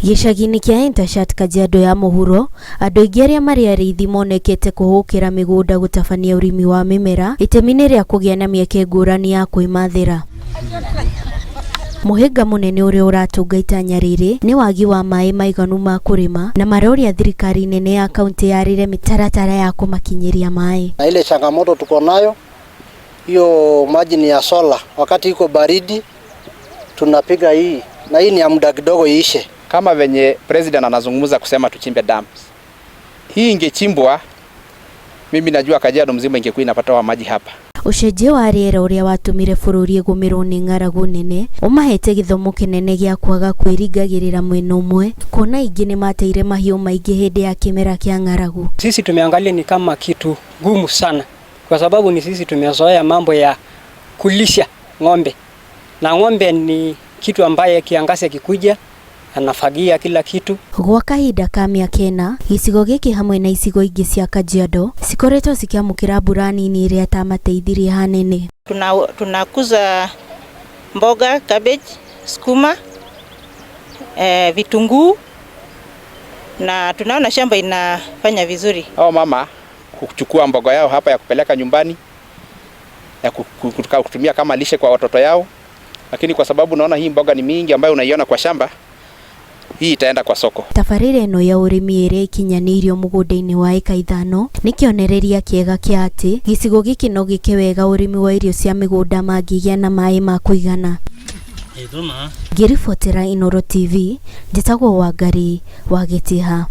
Gĩcagi-inĩ kĩa Entashat, Kajiado ya mũhuro, andũ aingĩ arĩa marĩ arĩithi monekete kũhũkĩra mĩgũnda gũtabania ũrĩmi wa mĩmera itemi-inĩ rĩa kũgĩa na mĩeke ngũrani ya kwĩmathĩra. Mũhĩnga mũnene ũrĩa ũratũnga itanya rĩrĩ nĩ wagi wa maĩ maiganu ma kũrĩma na maroria thirikari nene ya kaunti yarĩre mĩtaratara ya kũmakinyĩria maĩ. Na ile changamoto tuko nayo hiyo maji ni ya sola, wakati iko baridi tunapiga hii na hii ni ya muda kidogo iishe. Kama venye president anazungumza kusema tuchimbe dams, hii ingechimbwa, mimi najua Kajiado mzima ingekuwa inapata maji hapa. Ũcenjia wa rĩera ũrĩa watũmire bũrũri ũgũmĩrwo nĩ ng'aragu nene ũmahete gĩthomo kĩnene gĩa kwaga kwĩringagĩrĩra mwena ũmwe kuona aingĩ nĩmateire mahiũ maingĩ hĩndĩ ya kĩmera kĩa ng'aragu. Sisi tumeangalia ni kama kitu gumu sana, kwa sababu ni sisi tumezoea mambo ya kulisha ng'ombe, na ng'ombe ni kitu ambaye kiangazi kikuja anafagia kila kitu. Gwa kahinda ka mĩaka ĩna, gĩcigo gĩkĩ hamwe na icigo ingĩ cia Kajiado cikoretwo cikĩamũkĩra mbura nini ĩrĩa ĩtamateithirie hanene. Tunakuza mboga, cabbage, sukuma, vitunguu na tunaona shamba inafanya vizuri. Hao mama kuchukua mboga yao hapa ya kupeleka nyumbani ya kutumia kama lishe kwa watoto yao, lakini kwa sababu naona hii mboga ni mingi ambayo unaiona kwa shamba hii itaenda kwa soko. Tabarĩra ĩno ya ũrĩmi ĩrĩa ĩkinyanĩirio mũgũnda-inĩ wa ĩka 5 nĩ kĩonereria kĩega kĩa atĩ gĩcigo gĩkĩ no gĩke wega ũrĩmi wa irio cia mĩgũnda mangĩgĩa na maĩ ma kũigana. Ngĩribotera Inooro TV, njĩtagwo Wangari wa Gĩtiha.